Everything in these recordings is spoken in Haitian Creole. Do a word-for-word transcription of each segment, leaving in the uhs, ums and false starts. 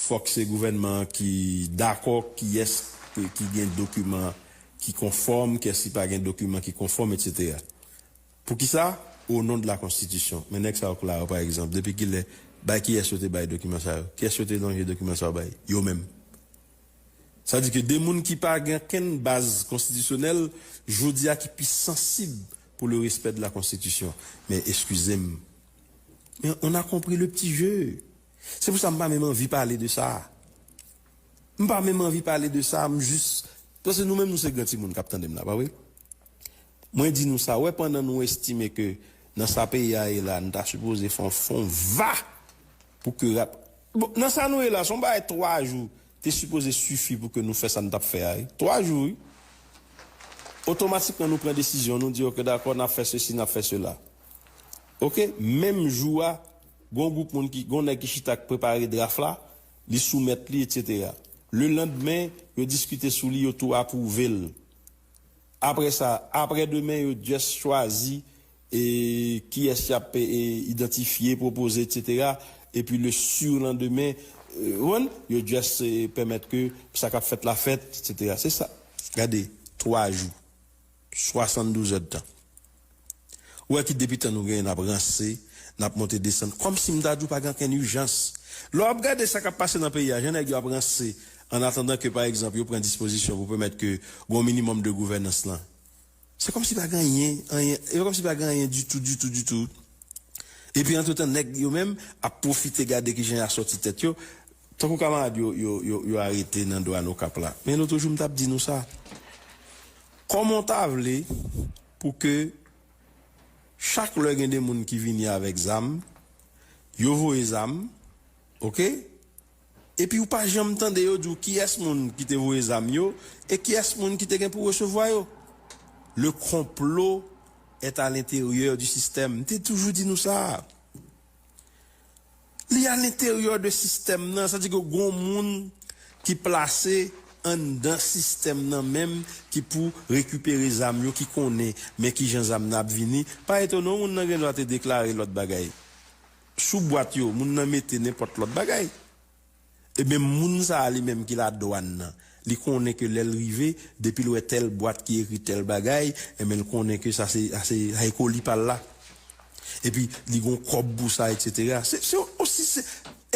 fòk se gouvènman an ki dakò kiyès ki, ki gen dokiman ki konfòm, kiyès ki pa gen dokiman ki konfòm, etsetera. Poukisa? O non de la konstitisyon. Men nèg sa yo k la yo, pa egzanp, depi kilè, bay kiyès yo te bay dokiman sa yo? Kiyès yo te lonje dokiman sa yo bay? Yo menm. Sa di ke de moun ki pa gen kenn baz konstitisyonèl, jodi a ki pi sansib pou le respè de la konstitisyon. Men eskize m. Men on a konpri le pti je. Se pou sa m pa menm anvi pale de sa. M pa menm anvi pale de sa, m jis, paske nou menm nou se gran timoun k ap tande m la, pa vre? Mwen di nou sa, wè, pandan nou estime ke nan sa peyi a ye la, nou ta sipoze fè yon fon va pou ke rap. Bon, nan sa nou ye la, se yon bagay twa jou te sipoze sifi pou ke nou fè sa n t ap fè a, wi. Twa jou, wi. Otomatikman, nou pran desizyon, nou di, "Ok, dakò, n ap fè sesi, n ap fè sela." Ok, menm jou a, gon gwoup moun ki, gon nèg ki chita k prepare draf la, li soumèt li, etsetera. Le landmen, yo diskite sou li, yo tou apwouve l. Apre sa, apre demen, yo just chwazi e kiyès y ap e, idantifye, pwopoze, etsetera. Epi le surlendemain, e, ou konprann? Yo just e, pèmèt ke sa k ap fèt la fèt, etsetera. Se sa. Gade, twa jou, swasanndouz èdtan. Ou wè ki depi tan nou genyen n ap ranse, n ap monte desann, kòmsi m ta di w pa gen okenn ijans. Lè w ap gade sa k ap pase nan peyi a, jan nèg yo ap ranse, an atandan ke, pa egzanp, yo pran dispozisyon pou pèmèt ke gon minimòm de gouvènans lan. Se kòmsi pa gen anyen, anyen, e kòmsi pa gen anyen ditou, ditou, ditou. Epi, antretan, nèg yo menm ap pwofite gade kijan y a sòti tèt yo. Tankou kamarad yo, yo, yo, yo arete nan dwàn Okap la. Men lòt jou, m t ap di nou sa. Kòman w ta vle pou ke chak lè gen de moun ki vini avèk zam, yo voye zam, ok? Epi ou pa janm tande yo di w kiyès moun ki te voye zam yo e kiyès moun ki te gen pou resevwa yo. Le complot est à l'intérieur du système. M te toujou di nou sa. Li a lenteryè de sistèm nan, sa di ke gon moun ki plase anndan sistèm nan menm ki pou rekipere zam yo, ki konnen men kijan zam nan ap vini. Pa etone w, moun nan gen dwa te deklare lòt bagay. Sou bwat yo, moun nan mete nenpòt lòt bagay. Ebyen, moun sa a li menm ki ladwàn nan, li konnen ke lè l rive, depi l wè tèl bwat ki ekri tèl bagay, ebyen, l konnen ke sa se, sa se, sa se koli pa l la. Epi, li gon kòb pou sa, etsetera. Se, se osi, se,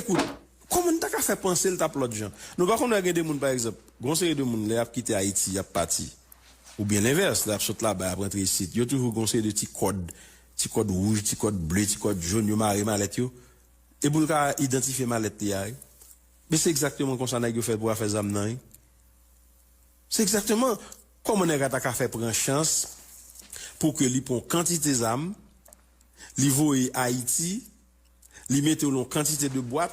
ekout, kòman n ta ka fè panse l t ap lòt jan? Nou pa konn wè gen de moun, pa egzanp, gon seri de moun, lè y ap kite Ayiti, y ap pati, oubyen lenvès, lè y ap sot laba, y ap rantre isit, yo toujou gon seri de ti kòd, ti kòd wouj, ti kòd ble, ti kòd jòn, yo mare malèt yo. E pou l ka idantifye malèt li a, wi. Men se egzakteman konsa nèg yo fè pou afè zam nan, wi. Se egzakteman kòman nèg la ta ka fè pran chans pou ke li pran yon kantite zam, li voye Ayiti, li mete yo nan yon kantite de bwat,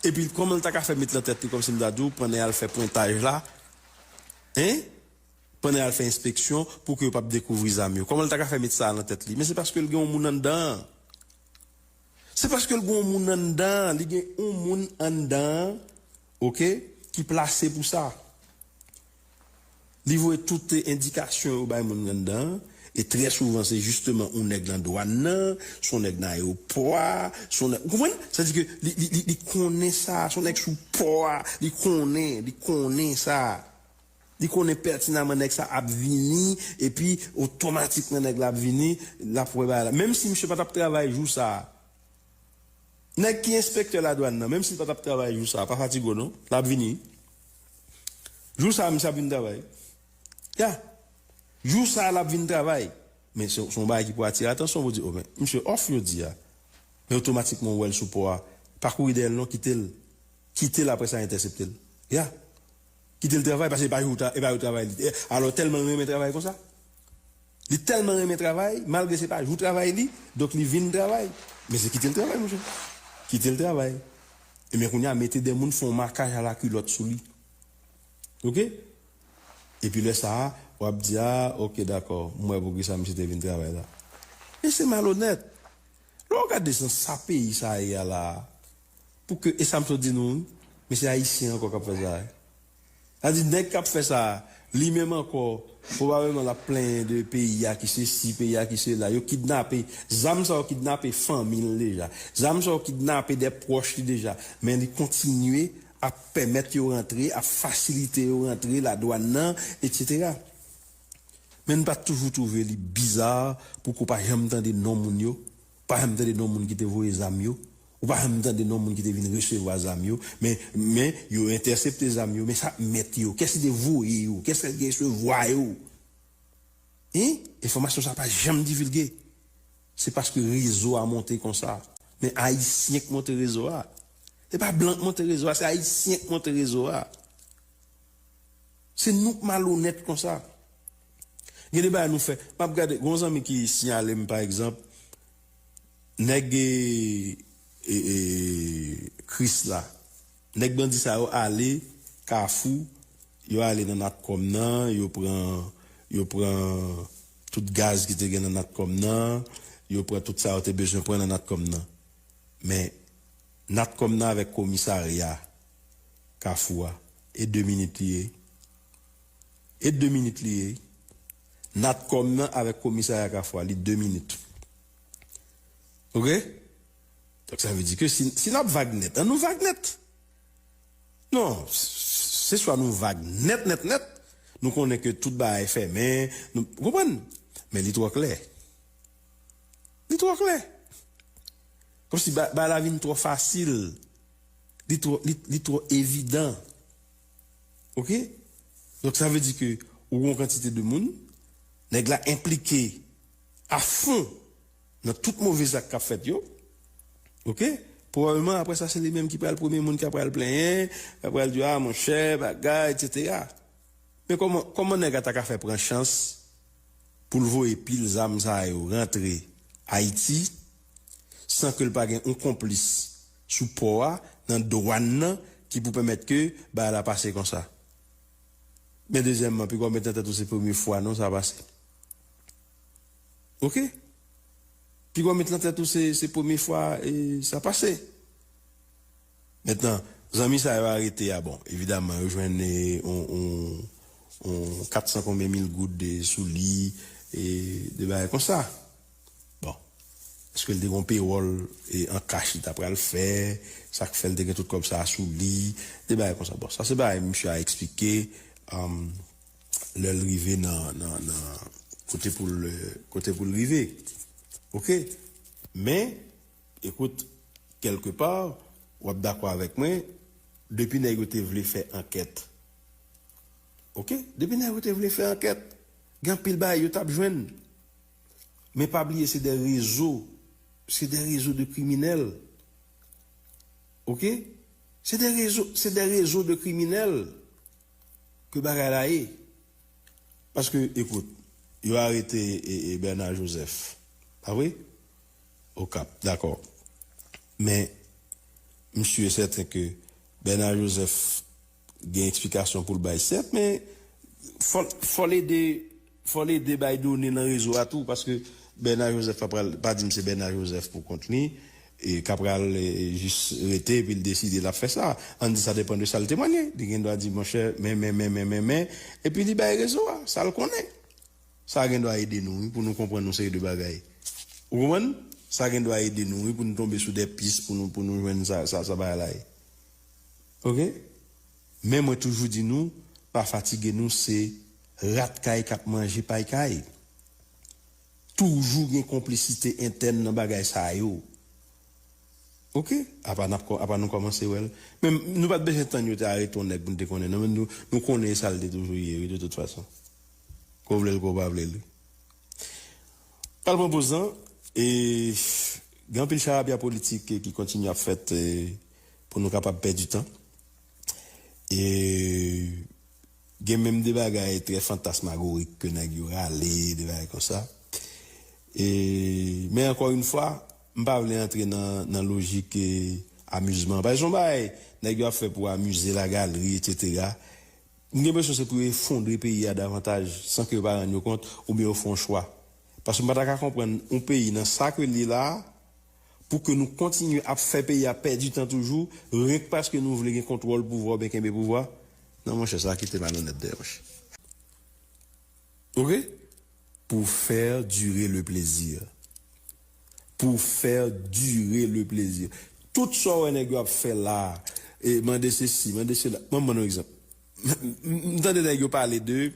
epi kòman l ta ka fè met lan tèt li kòmsi m ta di w, pandan y al fè pwentaj la, en? Pandan y al fè enspeksyon pou ke yo p ap dekouvri zam yo. Kòman l ta ka fè met sa a nan tèt li? Men se paske l gen yon moun anndan an. Se paske l gen yon moun anndan an, li gen yon moun anndan an, ok, ki plase pou sa. Li voye tout endikasyon yo bay moun anndan an, e trè souvan se jisteman yon nèg nan dwàn nan, se yon nèg nan ayewopò a, se yon nèg, ou konprann? Sa di ke li, li, li, li konnen sa, se yon nèg sou pò a, li konnen, li konnen sa. Li konnen pètinaman nèg sa ap vini, epi otomatikman nèg la ap vini, l ap wè bagay la. Menm si misye pa t ap travay jou sa a, nèg ki enspektè ladwàn nan, menm si l pa t ap travay jou sa a, pa fatige w non, l ap vini. Jou sa a, misye ap vin travay. Ya. Jou sa a, l ap vin travay. Men se, se yon bagay ki pou atire atansyon, pou di, o, men, misye off jodi a. Men otomatikman, ou wè l sou pò a. Pa kouri dèyè l non, kite l. Kite l apre sa, entèsepte l. Ya. Kite l travay, paske e pa jou, e pa jou travay li. E, alò, tèlman l renmen travay konsa. Li tèlman renmen travay, malgre se pa jou travay li, donk li vin travay. Men se kite l travay, monchè. Kite l travay. E men kounye a, mete de moun fè yon makaj alakilòt sou li. Ok? Epi lè sa a, w ap di, a, ok, dakò, m wè poukisa misye te vin travay la. Men se malonèt. Lè w gade nan sa peyi sa a ye a la a, pou ke, e sa m sot di nou, wi, men se Ayisyen ankò k ap fè sa a. Sa di, nèg k ap fè sa a, Li menm ankò, pwobableman l ap plenyen de peyi a ki sesi, peyi a ki sela. Yo kidnape, zam sa yo kidnape fanmi l deja. Zam sa yo kidnape de pwòch li deja. Men li kontinye ap pèmèt yo rantre, ap fasilite yo rantre ladwann nan, etsetera. Men n pa t toujou twouve li biza pou ke w pa janm tande non moun yo, pa janm tande non moun ki te voye zam yo, ou pa janm tande non moun ki te vin resevwa zam yo, men, men yo entèsepte zam yo, men sa mèt yo, kiyès ki te voye yo, kiyès ki te resevwa yo? Hein? Enfòmasyon sa pa janm divilge. Se paske rezo a monte konsa. Men Ayisyen k monte rezo a. Se pa blan k monte rezo a, se Ayisyen k monte rezo a. Se nou k malonèt konsa. Gen de bagay nou fè. M ap gade, gen yon zanmi ki siyale m, pa egzanp, nèg e, e, e, Krisla. Nèg bandi sa yo ale Kafou, yo ale nan Natcom nan, yo pran, yo pran tout gaz ki te gen nan Natcom nan, yo pran tout sa yo te bezwen pran nan Natcom nan. Men Natcom nan avèk komisarya Kafou a, e de minit li ye. E de minit li ye. Natcom nan avèk komisarya Kafou a, li de minit. Oke? Donk, sa vle di ke si, si n ap vag nèt, ann nou vag nèt. Non, s-, se swa nou vag nèt, nèt, nèt, nou konnen ke tout bagay fèmen, nou, ou konprann? Men li twò klè. Li twò klè. Kòmsi ba-, bagay la vin twò fasil. Li twò, li, li twò evidan. Oke? Donk, sa vle di ke ou gen yon kantite de moun, nèg la enplike a fon nan tout move zak k ap fèt yo. Oke? Pwobableman, apre sa, se li menm ki pral premye moun ki pral plenyen, ki pral di, "A, monchè, bagay, etsetera." Men kòman, kòman nèg la ta ka fè pran chans pou l voye pil zam sa yo rantre Ayiti san ke l pa gen yon konplis sou pò a, nan dwàn nan, ki pou pèmèt ke bagay la pase konsa? Men dezyèmman, piga w met nan tèt ou se premye fwa non sa pase. Oke? Piga w met nan tèt ou se, se premye fwa e sa pase. Mentnan, zanmi sa yo arete a, bon, evidaman, yo jwenn, e, on, on, on kat san konbyen mil goud de, sou li, e, de bagay konsa. Bon, èske l te gen yon pewòl, e, an kach li ta pral fè, sa k fè l te gen tout kòb sa a sou li, de bagay konsa. Bon, sa se bagay misye a eksplike, um, lè l rive nan, nan, nan kote pou l, kote pou l rive. Oke? Men, ekout, kèlkepa, w ap dakò avèk mwen, depi nèg yo te vle fè ankèt. Oke? Depi nèg yo te vle fè ankèt, gen anpil bagay yo t ap jwenn. Men pa bliye, se de rezo, se de rezo de kriminèl. Oke? Se de rezo, se de rezo de kriminèl ke bagay la ye. Paske, ekout, yo arete, e, e, Bernard Joseph. Pa vre? Okap, dakò. Men, m si e sèten ke Bernard Joseph gen eksplikasyon pou l bay, sèt, men fò, fò l ede, fò l ede bay done nan rezo a tou, paske Bernard Joseph pa pral, pa di m se Bernard Joseph pou kont li, e k ap pral, e, jis rete, epi l deside l ap fè sa. Ann di sa depann de sa l temwanye. Li gen dwa di, monchè, men, men, men, men, men, men, epi li bay rezo a, sa l konnen. Sa gen dwa ede nou, wi, pou nou konprann yon seri de bagay. Ou konprann? Sa gen dwa ede nou, wi, pou nou tonbe sou de pis, pou nou, pou nou jwenn sa, sa, sa bagay la ye. Oke? Men mwen toujou di nou, pa fatige nou, se rat kay k ap manje pay kay. Toujou gen konplisite entèn nan bagay sa yo. Oke? Apa n ap kò-, apa nou kòmanse wè l. Men nou pa t bezwen tann yo te arete yon nèg pou n te konnen. Non, men nou, nou konnen sa l te toujou ye, wi, de tout fason. Ke w vle l, ke w pa vle l, wi. Pral pran poz lan. E gen anpil charabya politik ki kontinye ap fèt, e, pou nou kapab pèdi tan. E gen menm de bagay trè fantasmagorik ke nèg yo rale, de bagay konsa. E, men ankò yon fwa, m pa vle antre nan, nan lojik, e, amizman. Paske se yon bagay nèg yo ap fè pou amize lagalri, etsetera. M gen enpresyon se pou yo efondre peyi a davantaj, san ke yo pa rann yo kont, oubyen yo fè yon chwa. Paske m pa ta ka konprann yon peyi nan sa ke l ye la a, pou ke nou kontinye ap fè peyi a pèdi tan toujou, renk paske nou vle gen kontwòl pouvwa oubyen kenbe pouvwa. Non, monchè, sa kite malonèt dèyè, monchè. Ok? Pour faire durer le plaisir. Pour faire durer le plaisir. Tout sa w wè nèg yo ap fè la, e mande sesi, mande sela. Mwen ban nou egzanp. M tande nèg yo pale de